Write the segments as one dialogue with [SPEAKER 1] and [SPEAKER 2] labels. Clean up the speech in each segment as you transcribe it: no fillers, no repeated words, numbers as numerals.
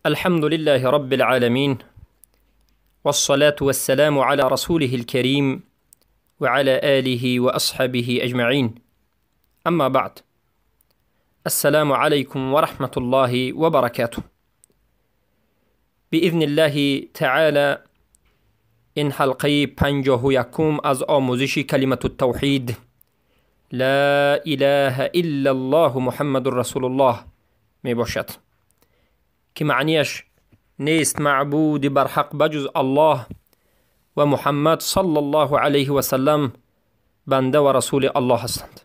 [SPEAKER 1] الحمد لله رب العالمين، والصلاة والسلام على رسوله الكريم وعلى آله وأصحابه أجمعين. أما بعد، السلام عليكم ورحمة الله وبركاته. بإذن الله تعالى این حلقه 51 از آموزش کلمة التوحید لا اله الا الله محمد رسول الله می باشد که معنیش نیست معبود برحق بجز الله و محمد صلی الله علیه و سلم بنده و رسول الله هستند.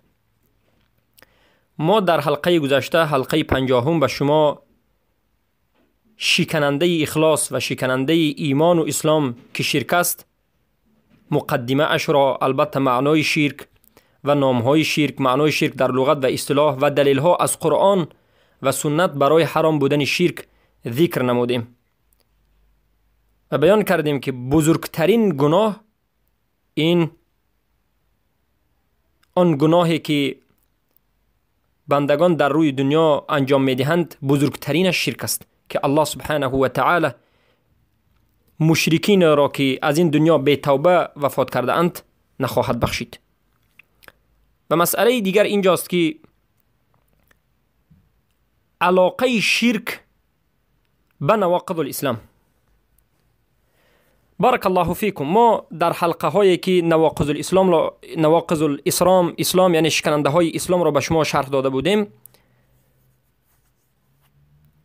[SPEAKER 1] ما در حلقه گذشته، حلقه 50، به شما شکننده اخلاص و شکننده ایمان و اسلام که شرک است، مقدمه اش را، البته معنای شرک و نامهای شرک، معنای شرک در لغت و اصطلاح و دلیلها از قرآن و سنت برای حرام بودن شرک ذکر نمودیم و بیان کردیم که بزرگترین گناه این آن گناهی که بندگان در روی دنیا انجام میدهند، بزرگترین شرک است که الله سبحانه و تعالی مشرکین را که از این دنیا بی توبه وفات کرده اند نخواهد بخشید. و مسئله دیگر اینجاست که علاقه شرک به نواقض الاسلام. بارک الله فیکم. ما در حلقه هایی که نواقض الاسلام، نواقض الاسلام، اسلام یعنی شکننده های اسلام را به شما شرح داده بودیم،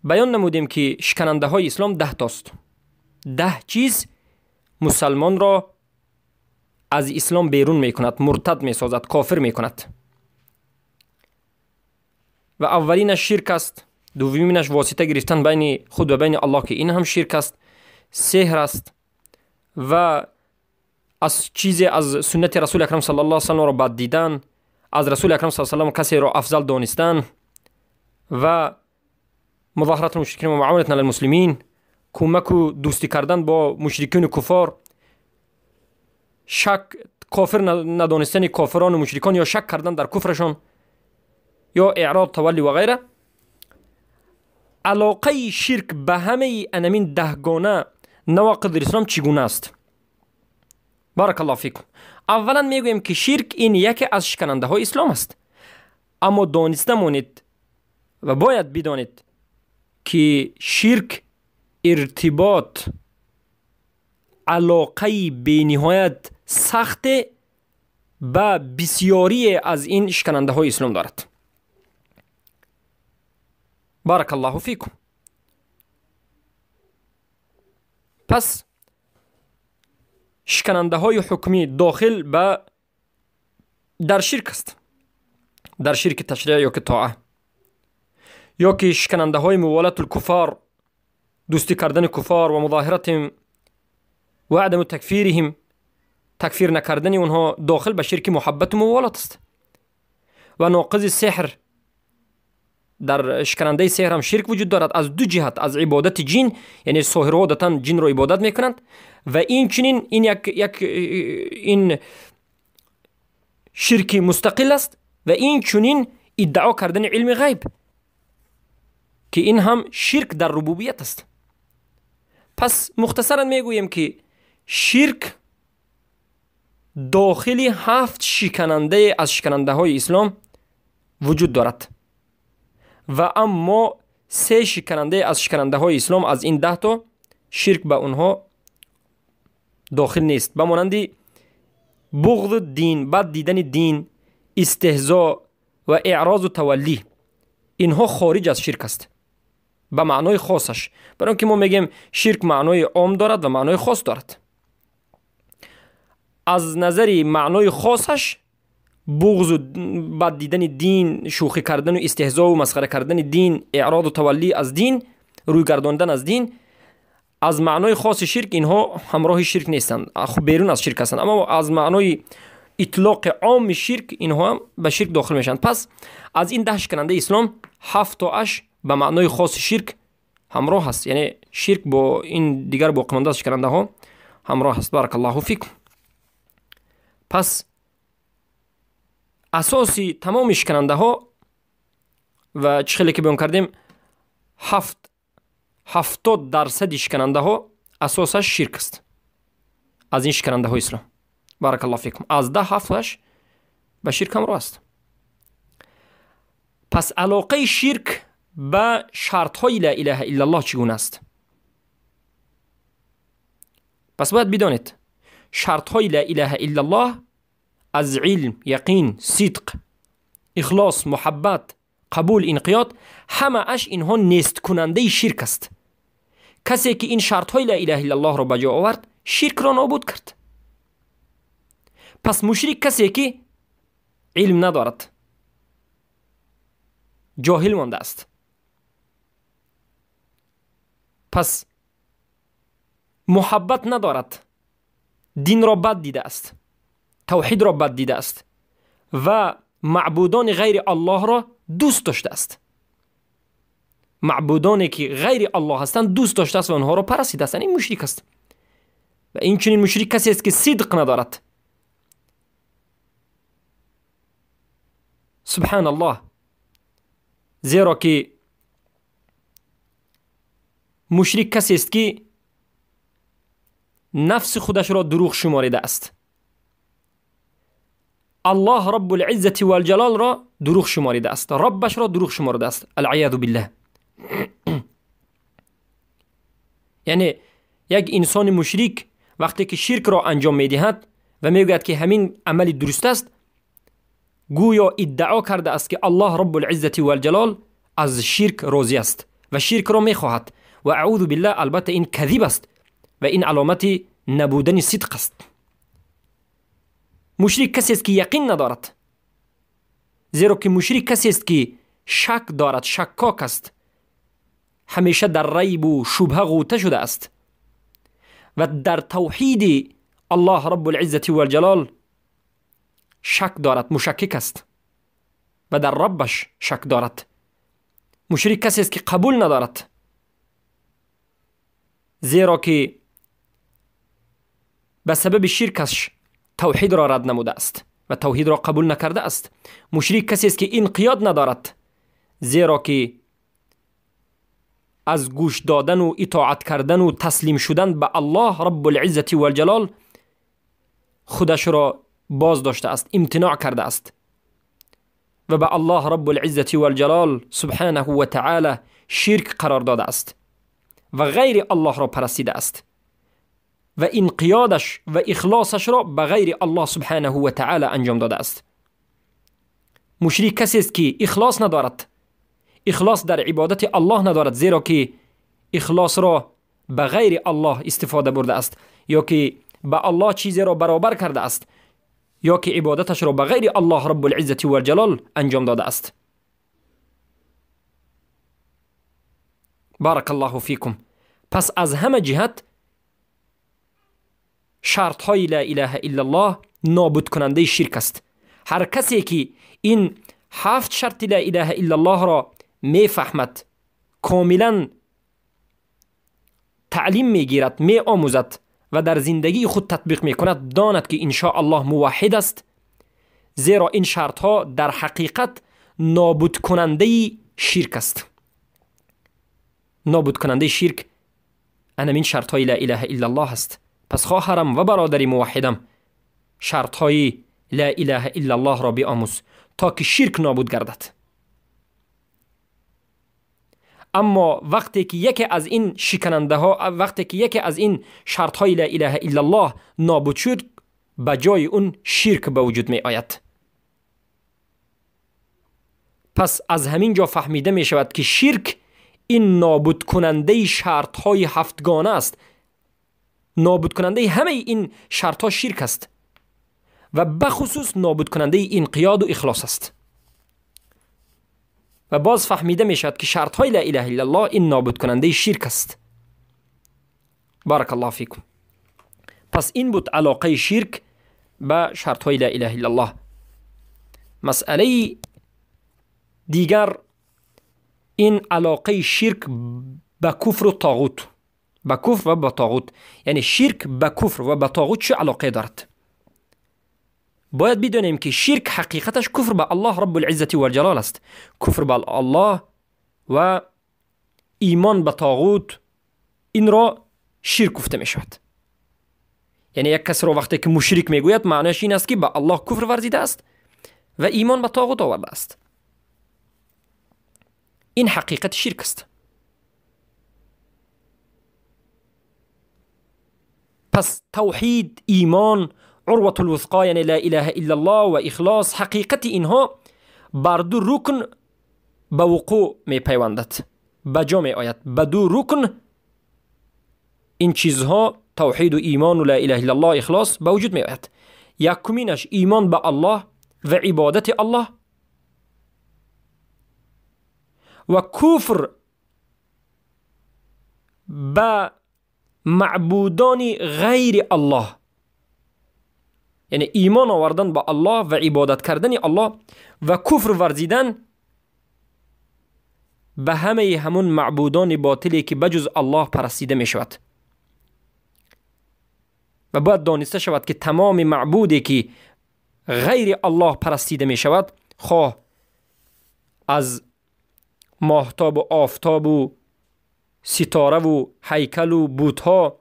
[SPEAKER 1] بیان نمودیم که شکننده های اسلام 10 تاست. 10 چیز مسلمان را از اسلام بیرون میکند، مرتد میسازد، کافر میکند. و اولینش شرک است، دومینش واسطه گرفتن بین خود و بین الله که این هم شرک است، سحر است و از چیزی از سنت رسول اکرم صلی الله علیه و سلم را بد دیدن، از رسول اکرم صلی الله علیه و سلم کسی را افضل دانستن و مظاهرت المشرکین و معاونت للمسلمین، کمک و دوستی کردن با مشرکین و کفار، شک، کافر ندانستن کافران و مشرکان یا شک کردن در کفرشان یا اعراض، تولی و غیره. علاقه شرک به همه انمین 10 گانه نواقض الاسلام چگونه است؟ بارک الله فیکم. اولا میگوییم که شرک این یکی از شکننده های اسلام است، اما دانسته مانید و باید بدانید که شرک ارتباط، علاقه بینهایت سخت به بسیاری از این شکننده های اسلام دارد. بارک الله فیکم. پس شکننده های حکمی داخل به در شرک است، در شرک تشریع یا که طاعه، یا که شکننده های موالات الکفار، دوستی کردن کفار و مظاهرتهم و عدم تکفیرهم، تکفیر نکردن اونها داخل به شرک محبت و موالات است. و ناقض سحر، در شکننده سحر هم شرک وجود دارد از دو جهت، از عبادت جن، یعنی ساحرها عادتا جن را عبادت میکنند و این چنین این یک این شرک مستقل است و این چنین ادعا کردن علم غیب که این هم شرک در ربوبیت است. پس مختصرا میگوییم که شرک داخل 7 شکننده از شکننده های اسلام وجود دارد و اما 3 شکننده از شکننده های اسلام از این 10 تا شرک به اونها داخل نیست، به مانند بغض دین، بد دیدن دین، استهزاء و اعراض و تولی، اینها خارج از شرک است به معنای خاصش. برای اینکه ما میگیم شرک معنای عام دارد و معنای خاص دارد. از نظر معنای خاصش بغض و بد دیدن دین، شوخی کردن و استهزاء و مسخره کردن دین، اعراض و تولی از دین، روی گرداندن از دین، از معنای خاص شرک اینها همراه شرک نیستند، بیرون از شرک هستند. اما از معنای اطلاق عام شرک اینها هم به شرک داخل میشن. پس از این 10 شکننده اسلام 7 تا اش به معنای خاص شرک همراه است، یعنی شرک با این دیگر باقی مانده از شکننده ها همراه است. بارک الله فیکم. پس اساسی تمام شکننده ها و چه خیلی که بیان کردیم 70% шиканандаҳо асосаш ширк аст. Аз ин шиканандаҳои ислом, барак Аллоҳ фикум, аз 10 7аш ба ширк ҳамроҳ аст. Пас алоқаи ширк ба шартҳои ла илаҳа иллаллоҳ чӣ гуна аст? Пас бояд бидонед, шартҳои ла илаҳа иллаллоҳ аз илм, яқин, сидқ, ихлос, муҳаббат, қабул, инқиёд, ҳамааш инҳо несткунандаи ширк аст. Касе ки ин шартҳои ла илаҳа иллаллоҳро ба ҷо овард, ширкро нобуд кард. Пас мушрик касе ки илм надорад, ҷоҳил мондааст. Пас муҳаббат надорад, динро бад дидааст, тавҳидро бад дидааст ва маъбудони ғайри Аллоҳро дӯст доштааст. Маъбудоне ки ғайри Аллоҳ ҳастанд дӯст доштааст ва онҳоро парастидааст. Ин мушрик аст. Ва инчунин мушрик касест ки сидқ надорад. Субҳаналлоҳ. Зеро ки мушрик касест ки нафси худашро дурӯғ шуморидааст. Аллоҳ Раббул-Иззати вал-Ҷалолро дурӯғ шуморидааст, Роббашро дурӯғ шуморидааст. Алъиёзу биллаҳ. Яъне як инсони мушрик вақте ки ширкро анҷом медиҳад ва мегӯяд ки ҳамин амали дуруст аст, гӯё иддао кардааст ки Аллоҳ Раббул-Иззати вал-Ҷалол аз ширк розӣ аст ва ширкро мехоҳад. Ва аъузу биллаҳ, албатта ин казиб аст ва ин аломати набудани сидқ аст. Мушрик касест ки яқин надорад, зеро ки мушрик касест ки шак дорад, шаккок аст, ҳамеша дар райбу шубҳа ғӯта шудааст ва дар тавҳиди Аллоҳ Раббул-Иззати вал-Ҷалол шак дорад, мушаккик аст ва дар Роббаш шак дорад. Мушрик касест ки қабул надорад, зеро ки ба сабаби ширкаш тавҳидро рад намудааст ва тавҳидро қабул накардааст. Мушрик касест ки инқиёд надорад, зеро ки аз гӯш додану итоат кардану таслим шудан ба Аллоҳ Раббул-Иззати вал-Ҷалол худашро боз доштааст, имтиноъ кардааст ва ба Аллоҳ Раббул-Иззати вал-Ҷалол субҳанаҳу ва таъала ширк қарор додааст ва ғайри Аллоҳро парастидааст ва инқиёдаш ва ихлосашро ба ғайри Аллоҳ субҳанаҳу ва таъала анҷом додааст. Мушрик касест ки ихлос надорад, ихлос дар ибодати Аллоҳ надорад, зеро ки ихлосро ба ғайри Аллоҳ истифода бурдааст ё ки ба Аллоҳ чизеро баробар кардааст ё ки ибодаташро ба ғайри Аллоҳ Раббул-Иззати вал-Ҷалол анҷом додааст. Баракаллоҳу фикум. Пас аз ҳама ҷиҳат шартҳои ла илаҳа иллаллоҳ нобудкунандаи ширк аст. Ҳар касе ки ин 7 шарти ла илаҳа иллаллоҳро мефаҳмад, комилан таълим мегирад, меомӯзад ва дар зиндагии худ татбиқ мекунад, донад ки иншоаллоҳ муваҳҳид аст, зеро ин шартҳо дар ҳақиқат нобудкунандаи ширк аст. Нобудкунандаи ширк анамин шартҳои ла илаҳа иллаллоҳ аст. Пас хоҳарам ва бародари муваҳҳидам, шартҳои ла илаҳа иллаллоҳро биомӯз то ки ширк нобуд гардад. Аммо вақте ки яке аз ин шиканандаҳо, вақте ки яке аз ин шартҳои ла илаҳа иллаллоҳ нобуд шуд, ба ҷои он ширк ба вуҷуд меояд. Пас аз ҳамин ҷо фаҳмида мешавад ки ширк ин нобудкунандаи шартҳои ҳафтгона аст. Нобудкунандаи ҳамаи ин шартҳо ширк аст ва бахусус нобудкунандаи инқиёду ихлос аст. Ва боз фаҳмида мешавад ки шартҳои ла илаҳа иллаллоҳ ин нобудкунандаи ширк аст. Баракаллоҳу фикум. Пас ин буд алоқаи ширк ба шартҳои ла илаҳа иллаллоҳ. Масъалаи дигар ин алоқаи ширк ба куфру тоғут, ба куфр ва ба тоғут. Яъне ширк ба куфр ва ба тоғут чӣ алоқае дорад? Бояд бидонем ки ширк ҳақиқаташ куфр ба Аллоҳ Раббул-Иззати вал-Ҷалол аст. Куфр ба Аллоҳ ва ایمان به طاغوت، این را شرک گفته می شود. یعنی یک کس را وقتی که مشرک میگوید معنیش این است که به الله کفر ورزیده است و ایمان به طاغوت آورده است. این حقیقت شرک است. پس توحید، ایمان، عروة الوثقا یعنی لا اله الا الله و اخلاص، حقیقت اینها بر دو رکن به وقوع می پیوندد، به جا می آید. به دو رکن این چیزها توحید و ایمان و لا اله الا الله اخلاص به وجود می آید. یکمینش ایمان به الله و عبادت الله و کفر به معبودان غیر الله، یعنی ایمان آوردن به الله و عبادت کردن الله و کفر ورزیدن به همه همون معبودان باطلی که بجز الله پرستیده می شود. و باید دانسته شود که تمام معبودی که غیر الله پرستیده می شود، خواه از ماهتاب و آفتاب و ستاره و هیکل و بت‌ها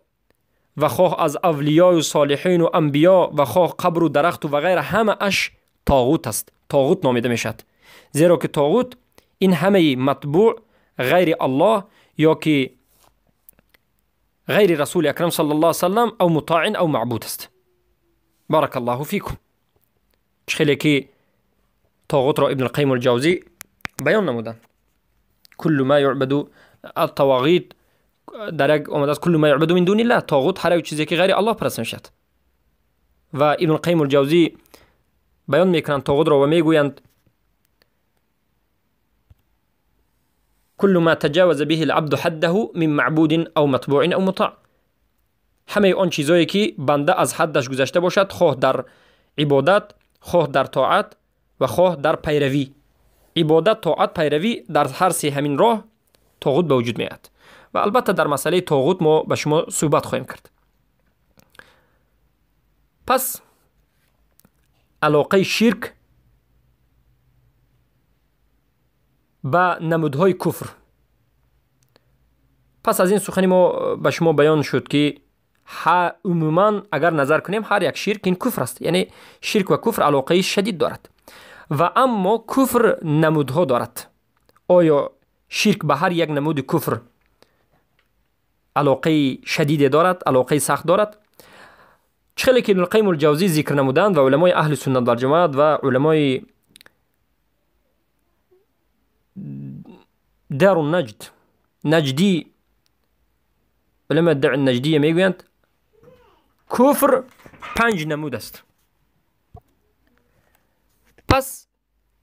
[SPEAKER 1] و خواه از اولیاء و صالحین و انبیا و خواه قبر و درخت و غیره، همه اش طاغوت است، طاغوت نامیده می شود. زیرا که طاغوت این همه مطبوع غیر الله یا که غیر رسول اکرم صلی الله علیه وسلم او مطاع او معبود است. بارک الله فیکم. خیلی که طاغوت را ابن القیم الجوزی بیان نمودن. کل ما یعبد الطواغیت در یک آمده است کل ما یعبد من دون الله، طاغوت هر چیزی که غیر الله پرستش میشد. و ابن القیم الجوزی بیان میکنند طاغوت را و میگویند كل ما تجاوز به العبد حده من معبود او مطبوع او مطاع، همه آن چیزایی که بنده از حدش گذشته باشد، خواه در عبادت، خواه در طاعت و خواه در پیروی. عبادت، طاعت، پیروی، در هر سه همین راه طاغوت به وجود میاد. و البته در مسئله طاغوت ما به شما صحبت خواهیم کرد. پس علاقه شرک به نمودهای کفر. پس از این سخنی ما به شما بیان شد که عموما اگر نظر کنیم هر یک شرک این کفر است، یعنی شرک و کفر علاقه شدید دارد. و اما کفر نمودها دارد. آیا شرک به هر یک نمود کفر علاقه شدید دارد، علاقه سخت دارد؟ چخیلی که ابن القیم الجوزی ذکر نمودند و علمای اهل سنت والجماعت و علمای دار النجد، نجدی، علماء دع النجدیه میگویند کفر 5 نمود است. پس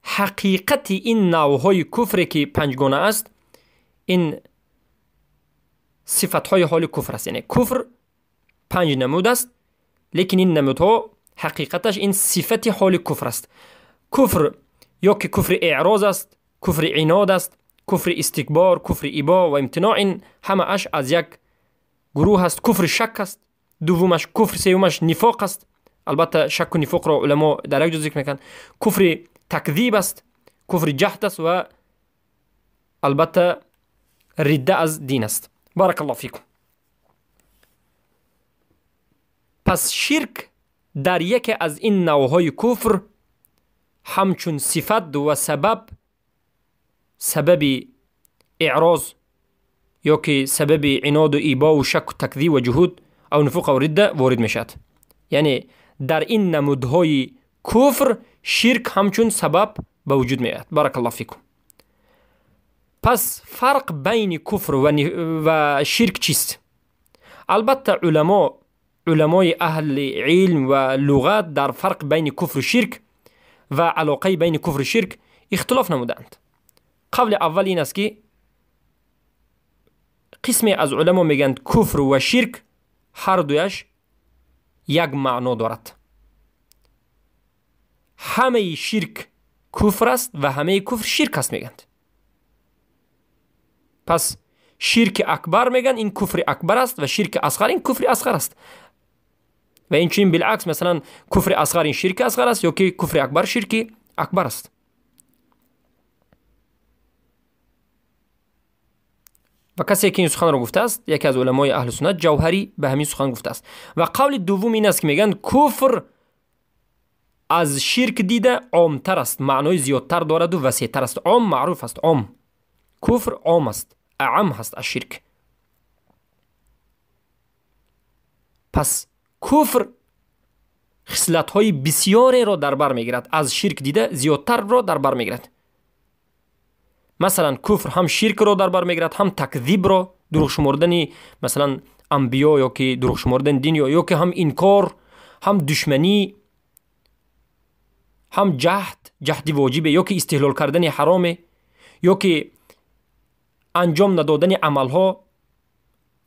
[SPEAKER 1] حقیقت این نوعهای کفر که 5 گونه است، این صفتهای حال کفر است. یعنی کفر 5 نمود است، لیکن این نمودها حقیقتش این صفت حال کفر است. کفر یا که کفر اعراض است، کفر عناد است، کفر استکبار، کفر ابا و امتناع، این همه اش از یک گروه است. کفر شک است دومش، کفر سومش نفاق است. البته شک و نفاق را علما در یک جا ذکر میکنند. کفر تکذیب است، کفر جهد است و البته رده از دین است. بارک الله فیکم. پس شرک در یکی از این نوعهای کفر همچون صفت و سبب، سبب اعراض یا که سبب عناد و ایبا و شک و تکذیب و جهود او نفوق و رده وارد میشد. یعنی در این نمودهای کفر شرک همچون سبب به وجود میآید. بارک الله فیکم. پس فرق بین کفر و شرک چیست؟ البته علمای اهل علم و لغت در فرق بین کفر و شرک و علاقه بین کفر و شرک اختلاف نمودند. قول اول این است که قسمی از علما میگند کفر و شرک هر دویش یک معنا دارد. همه شرک کفر است و همه کفر شرک است میگند. پس شرک اکبر میگن این کفر اکبر است و شرک اصغر این کفر اصغر است. و این چنین بالعکس، مثلا کفر اصغر این شرک اصغر است یا که کفر اکبر شرک اکبر است. و کسی که این سخن را گفته است یکی از علمای اهل سنت جوهری به همین سخن گفته است. و قول دوم این است که میگن کفر از شرک دیده عامتر است، معنای زیادتر دارد و وسیعتر است. عام معروف است، عام کفر عام است، اعم هست از شرک. پس کفر خصلت های بسیاری را در بر میگیرد، از شرک دیده زیادتر را در بر میگیرد. مثلا کفر هم شرک را در بر میگیرد، هم تکذیب را، دروغ شمردن مثلا انبیا یا که دروغ شمردن دین، یا که هم انکار، هم دشمنی، هم جهد، جهد واجبه، یا که استحلال کردن حرامه، یا که انجام ندادن عملها،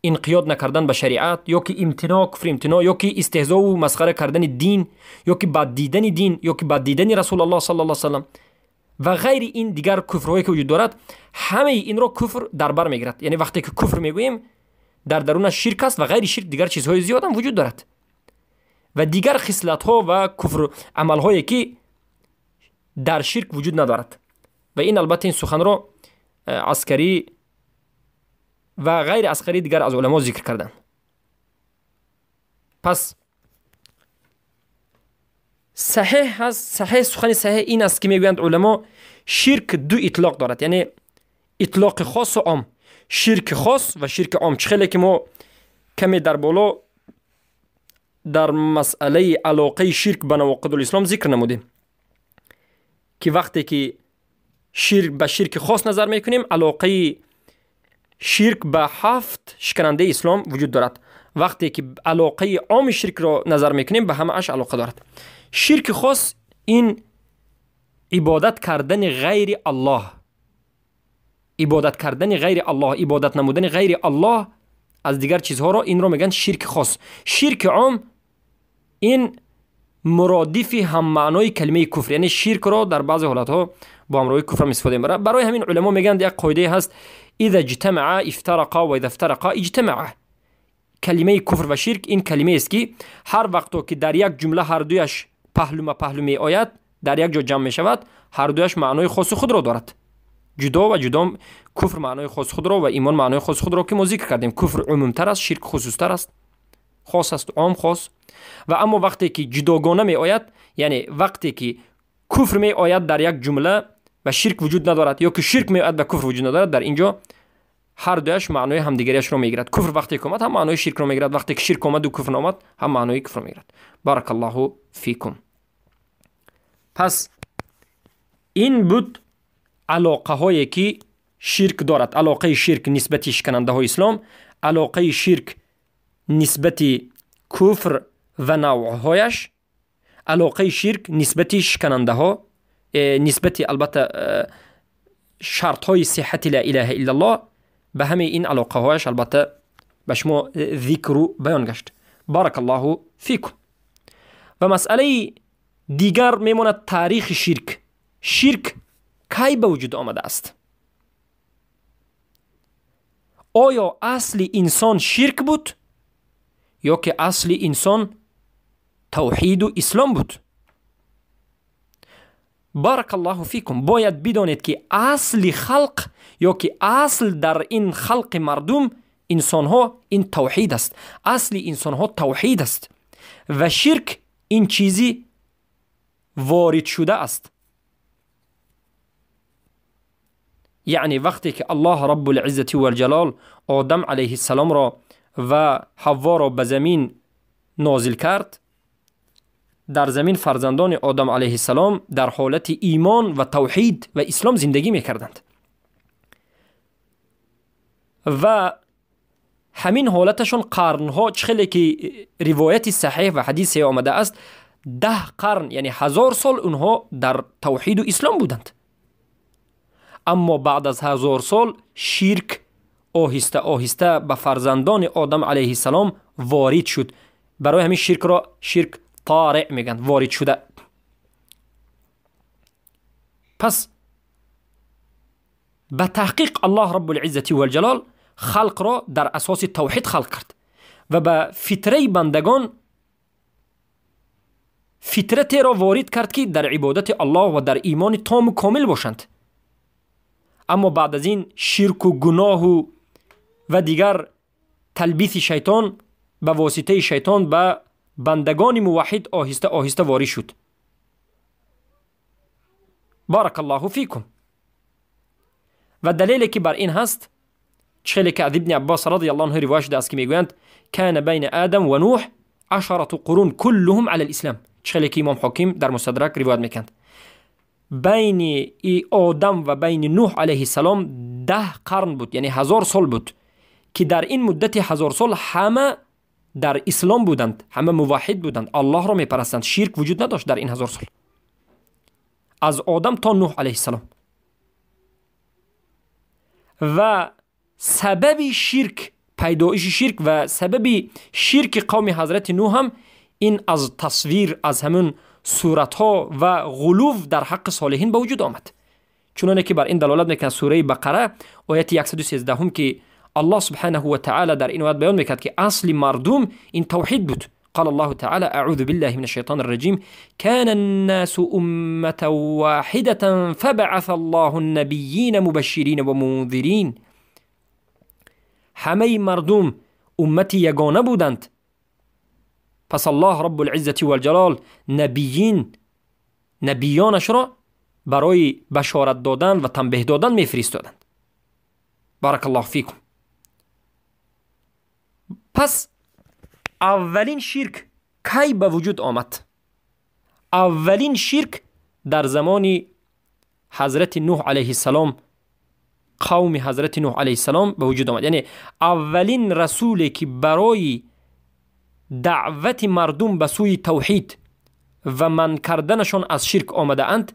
[SPEAKER 1] انقیاد نکردن به شریعت، یا که امتناع، کفر امتناع، یا که استهزا و مسخره کردن دین، یا که بد دیدن دین، یا که بد دیدن رسول الله صلی الله علیه و سلم و غیر این دیگر کفرهایی که وجود دارد، همه این را کفر در بر میگیرد. یعنی وقتی که کفر میگوییم در درونش شرک است و غیر شرک دیگر چیزهای زیاد هم وجود دارد و دیگر خصلت ها و کفر عمل هایی که در شرک وجود ندارد. و این البته این سخن را عسکری و غیر عسکری دیگر از علما ذکر کردند. پس صحیح هست، صحیح سخن صحیح این است که میگویند علما شرک دو اطلاق دارد، یعنی اطلاق خاص و عام، شرک خاص و شرک عام. چه خیلی که ما کمی در بالا در مسئله علاقه شرک به نواقض الاسلام ذکر نمودیم که وقتی که شرک به شرک خاص نظر میکنیم، علاقه شرک به 7 شکننده اسلام وجود دارد. وقتی که علاقه عام شرک را نظر میکنیم به همه اش علاقه دارد. شرک خاص این عبادت کردن غیر الله، عبادت کردن غیر الله، عبادت نمودن غیر الله از دیگر چیزها را، این را میگن شرک خاص. شرک عام این مرادف هم معنای کلمه کفر، یعنی شرک را در بعضی حالتها با همراه کفر هم استفاده میبرند. برای همین علما میگن یک قاعده هست، اذا اجتمع افترقا و اذا افترقا اجتمع. کلمه کفر و شرک این کلمه است که هر وقت که در یک جمله هر دویش پهلو ما پهلو می آید، در یک جا جمع می شود، هر دویش معنای خاص خود را دارد. جدا و جدا کفر معنای خاص خود را و ایمان معنای خاص خود را که ما ذکر کردیم. کفر عمومتر است، شرک خصوصتر است، خاص است، عام خاص. و اما وقتی که جداگانه می آید، یعنی وقتی که کفر می آید در یک جمله و شرک وجود ندارد، یا که شرک می آید و کفر وجود ندارد، در اینجا هر دویش معنای همدیگریش رو میگیرد. کفر وقتی که آمد هم معنای شرک رو میگیرد، وقتی که شرک آمد و کفر نامد هم معنای کفر میگیرد. بارک الله فیکم. پس این بود علاقه هایی که شرک دارد. علاقه شرک نسبت شکننده های اسلام، علاقه شرک نسبت کفر و نوعهایش، علاقه شرک نسبت شکننده ها، نسبت البته شرط های صحت لا اله الا الله، به همه این علاقه هایش البته به شما ذکر و بیان گشت. بارک الله فیکم. و مسئله دیگر میماند تاریخ شرک. شرک کی به وجود آمده است؟ آیا اصل انسان شرک بود یا که اصل انسان توحید و اسلام بود؟ بارک الله فیکم. باید بدانید که اصل خلق یا که اصل در این خلق مردم انسان ها این توحید است. اصل انسان ها توحید است و شرک این چیزی وارد شده است. یعنی وقتی که الله رب العزة والجلال آدم علیه السلام را و حوا را به زمین نازل کرد، در زمین فرزندان آدم علیه السلام در حالت ایمان و توحید و اسلام زندگی میکردند و همین حالتشون قرنها، چخلی که روایت صحیح و حدیث آمده است، 10 قرن یعنی 1000 سال اونها در توحید و اسلام بودند. اما بعد از 1000 سال شرک آهسته آهسته به فرزندان آدم علیه السلام وارد شد. برای همین شرک را شرک طارئ میگن، وارد شده. پس به تحقیق الله رب العزة والجلال خلق را در اساس توحید خلق کرد و به فطره بندگان فطرت را وارد کرد که در عبادت الله و در ایمان تام و کامل باشند. اما بعد از این شرک و گناه و و دیگر تلبیس شیطان به واسطه شیطان به بندگان موحد آهسته آهسته وارد شد. بارک الله فیکم. و دلیلی که بر این هست چخیلی که از ابن عباس رضی الله عنه روایت شده است که میگویند کان بین آدم و نوح 10 قرون كلهم على الاسلام. چخیلی که امام حاکم در مستدرک روایت میکند بین آدم و بین نوح علیه السلام 10 قرن بود، یعنی 1000 سال بود که در این مدت 1000 سال همه در اسلام بودند، همه موحد بودند، الله را میپرستند، شرک وجود نداشت در این 1000 سال از آدم تا نوح علیه السلام. و سبب شرک، پیدایش شرک و سبب شرک قوم حضرت نوح هم این از تصویر، از همون صورتها و غلو در حق صالحین به وجود آمد. چنانه که بر این دلالت میکند سوره بقره آیت 113 که الله سبحانه و تعالی در این آیت بیان میکرد که اصل مردم این توحید بود. قال الله تعالى أعوذ بالله من الشيطان الرجيم كان الناس أمة واحدة فبعث الله النبيين مبشرين ومنذرين. همه مردم امت یگانه بودند، پس الله رب العزة والجلال نبیانش را برای بشارت دادن و تنبیه دادن میفرستادند. بارک الله فیکم. پس اولین شرک کی به وجود آمد؟ اولین شرک در زمان حضرت نوح علیه السلام، قوم حضرت نوح علیه السلام به وجود آمد. یعنی اولین رسولی که برای دعوت مردم به سوی توحید و منع کردنشان از شرک آمده اند،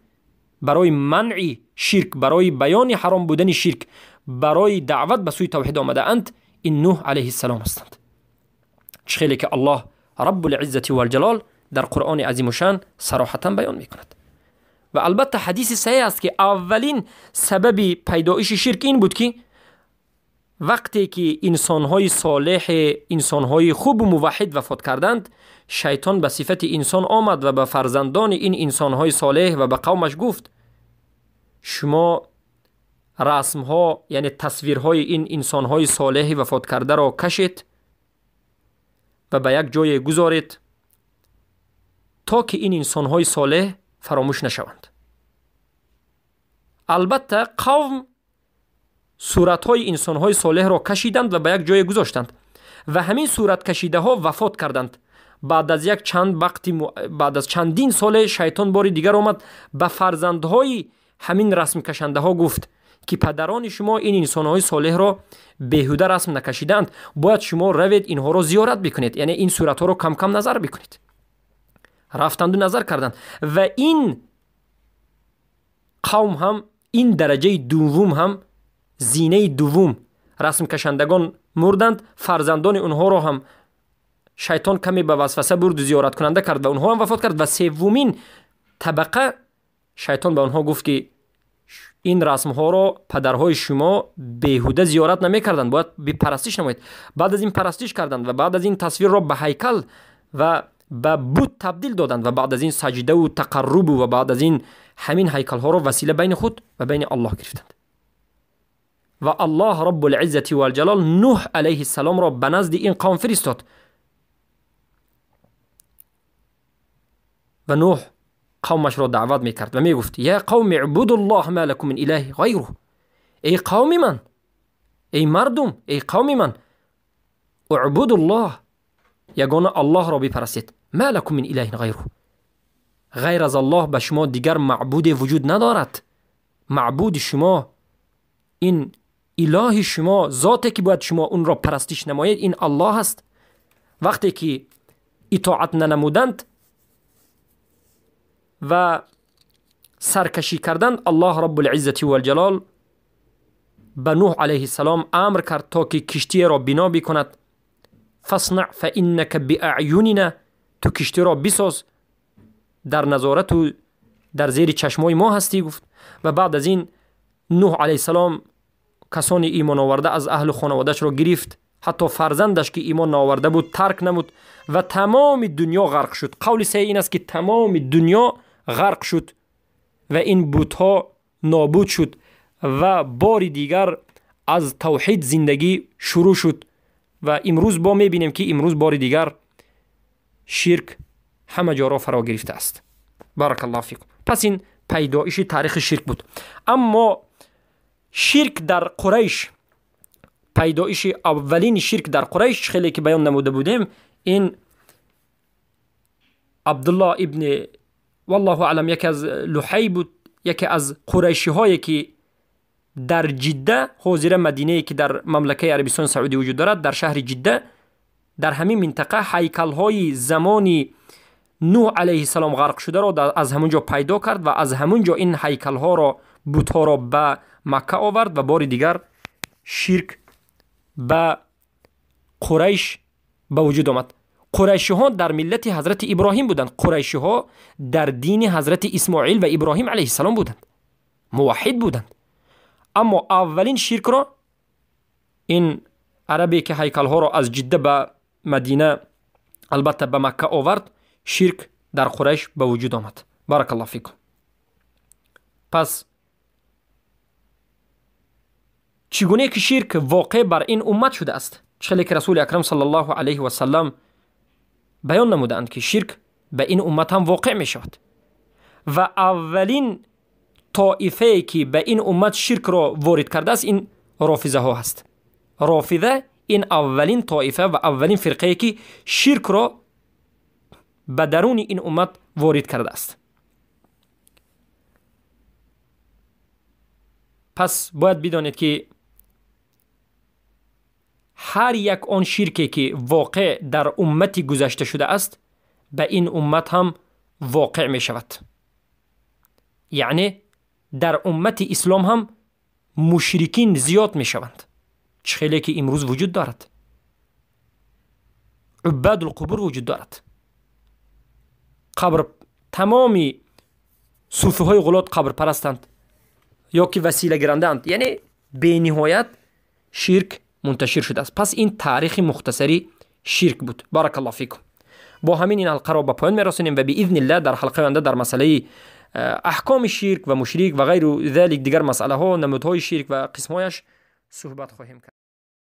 [SPEAKER 1] برای منع شرک، برای بیان حرام بودن شرک، برای دعوت به سوی توحید آمده اند، این نوح علیه السلام هستند. چخیلی که الله رب العزة والجلال در قرآن عظیم الشان صراحتا بیان میکند. و البته حدیث صحیح است که اولین سبب پیدایش شرک این بود که وقتی که انسانهای صالح، انسانهای خوب و موحد وفات کردند، شیطان به صفت انسان آمد و به فرزندان این انسانهای صالح و به قومش گفت شما رسمها، یعنی تصویرهای این انسانهای صالح وفات کرده را کشید و به یک جای گذارید تا که این انسانهای صالح فراموش نشوند. البته قوم صورتهای انسانهای صالح را کشیدند و به یک جای گذاشتند و همین صورت کشیده ها وفات کردند. بعد از یک چند وقتی بعد از چندین سال شیطان بار دیگر آمد به فرزندهای همین رسم کشنده ها گفت که پدران شما این انسانهای صالح را بیهوده رسم نکشیدند، باید شما روید اینها را زیارت بکنید، یعنی این صورت ها را کم کم نظر بکنید. رفتند و نظر کردند و این قوم هم، این درجه دوم هم، زینه دوم رسم کشندگان مردند، فرزندان اونها را هم شیطان کمی به وسوسه برد و زیارت کننده کرد و اونها هم وفات کرد. و سومین طبقه شیطان به آنها گفت که این رسم ها را پدرهای شما بیهوده زیارت نمی کردند، باید به پرستش نمایید. بعد از این پرستش کردند و بعد از این تصویر را به هیکل و به بت تبدیل دادند و بعد از این سجده و تقرب و بعد از این همین هیکل ها را وسیله بین خود و بین الله گرفتند. و الله رب العزة والجلال نوح علیه السلام را به نزد این قوم فرستاد و نوح قومش را دعوت میکرد و میگفت یا قوم اعبدوا الله ما لكم من اله غیره، ای قوم من، ای مردم، ای قوم من، اعبدوا الله، یگانه الله را بپرستید، ما لكم من اله غیره، غیر از الله به شما دیگر معبود وجود ندارد. معبود شما، این اله شما، ذاتی که باید شما اون را پرستش نمایید، این الله است. وقتی که اطاعت ننمودند و سرکشی کردند، الله رب العزة والجلال به نوح علیه السلام امر کرد تا که کشتی را بنا بکند. فاصنع فانک باعیننا، تو کشتی را بساز، در نظارت و در زیر چشمای ما هستی، گفت. و بعد از این نوح علیه السلام کسانی ایمان آورده از اهل خانواده‌اش را گرفت، حتی فرزندش که ایمان نآورده بود ترک نمود و تمام دنیا غرق شد. قول صحیح این است که تمام دنیا غرق شد و این بت‌ها نابود شد و بار دیگر аз тавҳид зиндагӣ шурӯъ шуд ва имрӯз бо мебинем, ки имрӯз бори дигар ширк ҳама ҷоро фаро гирифтааст. Баракаллоҳу фикум. Пас ин пайдоиши таърихи ширк буд. Аммо ширк дар Қурайш, пайдоиши аввалини ширк дар Қурайш, хеле ки баён намуда будем, ин Абдуллоҳ ибни, валлоҳу аълам, яке аз Луҳай буд, яке аз қурайшиҳое ки дар Ҷидда, ҳозира Мадинае ки дар мамлакаи Арабистони Саудӣ вуҷуд дорад, дар шаҳри Ҷидда, дар ҳамин минтақа ҳайкалҳои замони Нӯҳ алайҳиссалом ғарқ шударо аз ҳамун ҷо пайдо кард ва аз ҳамун ҷо ин ҳайкалҳоро, бутҳоро ба Макка овард ва бори дигар ширк ба Қурайш ба вуҷуд омад. Қурайшиҳо дар миллати ҳазрати Иброҳим буданд. Қурайшиҳо дар дини ҳазрати Исмоил ва Иброҳим алайҳиссалом буданд, муваҳҳид буданд. Аммо аввалин ширкро ин арабе ки ҳайкалҳоро аз Ҷидда ба Мадина, албатта ба Макка овард, ширк дар Қурайш ба вуҷуд омад. Баракаллоҳу фикум. Пас чӣ гуне ки ширк воқеъ бар ин уммат шудааст, чӣ хеле ки Расули Акрам саллаллоҳу алайҳи васаллам баён намудаанд, ки ширк ба ин уммат ҳам воқеъ мешавад ва аввалин тоифае ки ба ин уммат ширкро ворид кардааст, ин рофизаҳо ҳаст. Рофиза ин аввалин тоифа ва аввалин фирқае ки ширкро ба даруни ин уммат ворид кардааст. Пас бояд бидонед, ки ҳар як он ширке ки воқеъ дар уммати гузашта шудааст, ба ин уммат ҳам воқеъ мешавад. Яъне дар уммати ислом ҳам мушрикин зиёд мешаванд, чӣ хеле ки имрӯз вуҷуд дорад. Уббадулқубур вуҷуд дорад. Қабр, тамоми суфиҳои ғулот қабрпарастанд ё ки василагирандаанд. Яъне бениҳоят ширк мунташир шудааст. Пас ин таърихи мухтасари ширк буд. Баракаллоҳу фикум. Бо ҳамин ин ҳалқаро ба поён мерасонем ва биизниллаҳ дар ҳалқаи оянда дар масъалаи аҳкоми ширк ва мушрик ва ғайру залик, дигар масъалаҳо, намудҳои ширк ва қисмҳояш суҳбат хоҳем кард.